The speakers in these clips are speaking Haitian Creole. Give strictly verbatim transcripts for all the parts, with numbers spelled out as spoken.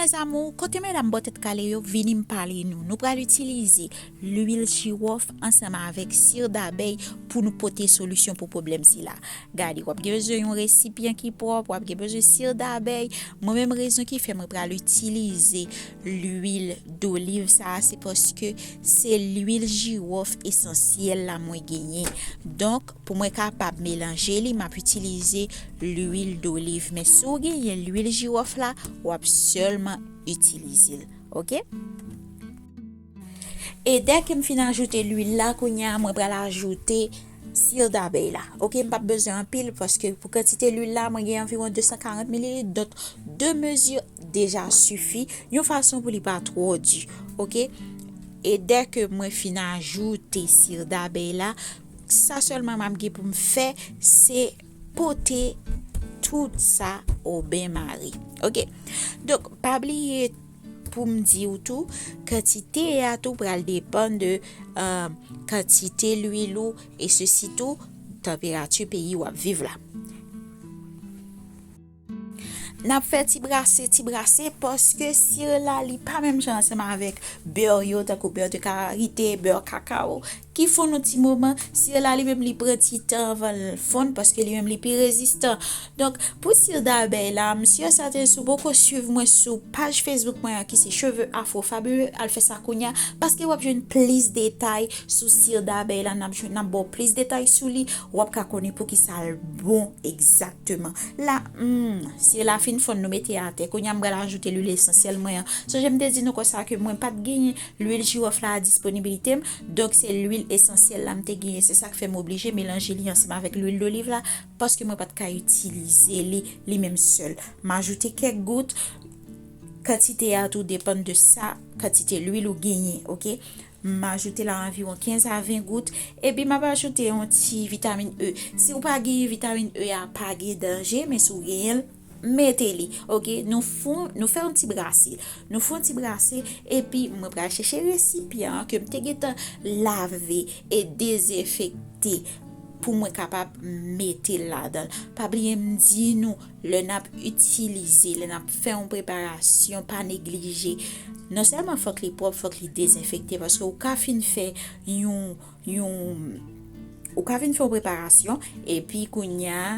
Mes amours, kote medam bò tèt kale yo, vini m pale nou. Nou pral itilize lwil jiwòf ansanm avèk sir dabèy pou nou pote solisyon pou pwoblèm sila. Gade, w ap gen bezwen yon resipyan ki pwòp, w ap gen bezwen sir dabèy. Mwen menm, rezon ki fè mwen pral itilize lwil doliv sa a, se paske se lwil jiwòf esansyèl la mwen genyen. Donk, pou mwen kapab melanje li, m ap itilize lwil doliv. Men si w genyen lwil jiwòf la, w ap sèlman itilize l. Oke? E dèke m fin ajoute lwil la, kounye a mwen pral ajoute sir dabèy la. Oke, m p ap bezwen anpil paske pou kantite lwil la, mwen gen anviwon de san karant mililit. Donk, de mezi deja sifi, yon fason pou li pa twò di. Oke? E dèke mwen fin ajoute sir dabèy la, sa sèlman m ap gen pou m fè, se pote tout sa o ben mare. Oke? Donk, pa bliye pou m di w tou, kantite a tou pral depann de, euh, kantite lwil ou, e sesi tou, tanperati peyi w ap viv la. N ap fè ti brase, ti brase, paske sir la, li pa menm jan ansanm avèk bè yo, tankou bè de karite, bè kakawo, ki fonn yon ti moman. Sir la, li menm, li pran ti tan anvan l fonn, paske li menm, li pi rezistan. Donk, pou sir dabèy la, m si e sèten si w poko swiv mwen sou paj Facebook mwen an, ki se Cheveux Afro Fabuleux, al fè sa kounye a, paske w ap jwenn plis detay sou sir dabèy la, n ap jwenn, n ap ba w plis detay sou li, w ap ka konnen poukisa l bon egzakteman. La, hmm, sir la fin fonn, nou mete atè. Kounye a, m pral ajoute lwil esansyèl mwen an. Sonje m te di nou konsa ke mwen pa t genyen lwil jiwòf la a disponibilite m, donk se lwil esansyèl la m te genyen. Se sa k fè m oblije melanje li ansanm avèk lwil doliv la, paske mwen pa t ka itilize li, li menm sèl. M ajoute kèk gout, kantite a tou depann de sa, kantite lwil ou genyen, oke? M ajoute la anviwon kenz a ven gout, epi m ap ajoute yon ti vitamin E. Si w pa genyen vitamin E a, pa gen danje, men si w genyen l, mete li, oke? Nou fon, nou fè yon ti brase. Nou fè yon ti brase, epi mwen pral chèche resipyan an ke m te gentan lave e dezenfekte pou mwen kapab mete l ladan l. Pa bliye m di nou, lè n ap itilize, lè n ap fè yon preparasyon, pa neglije. Non sèlman fòk li pwòp, fòk li dezenfekte, paske ou ka fin fè yon, yon, ou ka fin fè yon preparasyon, epi kounye a,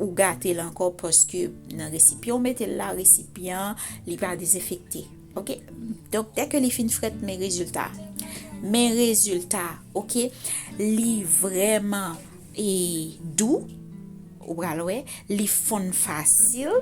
ou gate l ankò, paske nan resipyan ou mete l la, resipyan an, li pa dezenfekte. Oke? Donk, dèke li fin frèt, men rezilta. Men rezilta, oke? Li vrèman, e, dou, ou pral wè, li fonn fasil,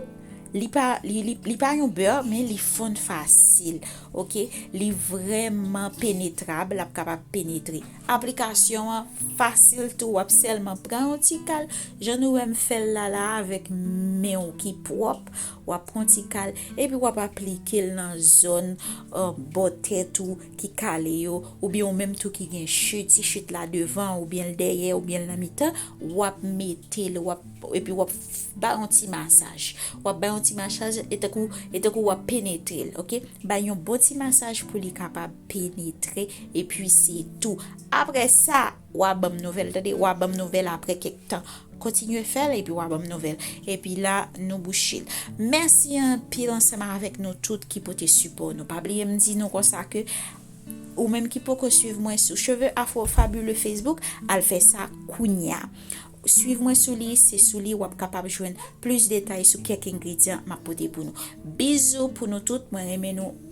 li pa, li, li, li pa yon bè, men li fonn fasil, oke? Li vrèman penetrab, l ap kapab penetre. Aplikasyon an fasil tou, w ap sèlman pran yon ti kal, jan nou wè m fè l la la, avèk men w ki pwòp, w ap pran yon ti kal, epi w ap aplike l nan zòn, euh, bò tèt ou ki kale yo, oubyen ou menm tou ki gen chit, ti chit la devan, oubyen l dèyè, oubyen l nan mitan, w ap mete l, w ap, epi w ap f-, bay yon ti masaj. W ap bay yon ti masaj, e tankou, e tankou w ap penetre l, oke? Bay yon bon ti masaj pou li kapab penetre, epi se tou. Apre sa, w a ban m nouvèl, tande, w a ban m nouvèl apre kèk tan. Kontinye fè l, epi w a ban m nouvèl. Epi la, nou bouche l. Mèsi anpil ansanm avèk nou tout ki pote sipò nou. Pa bliye m di nou konsa ke ou menm ki poko swiv mwen sou Cheveux Afro Fabuleux Facebook, al fè sa kounye a. Swiv mwen sou li, se sou li w ap kapab jwenn plis detay sou kèk engredyan m ap pote pou nou. Bizou pou nou tout, mwen renmen nou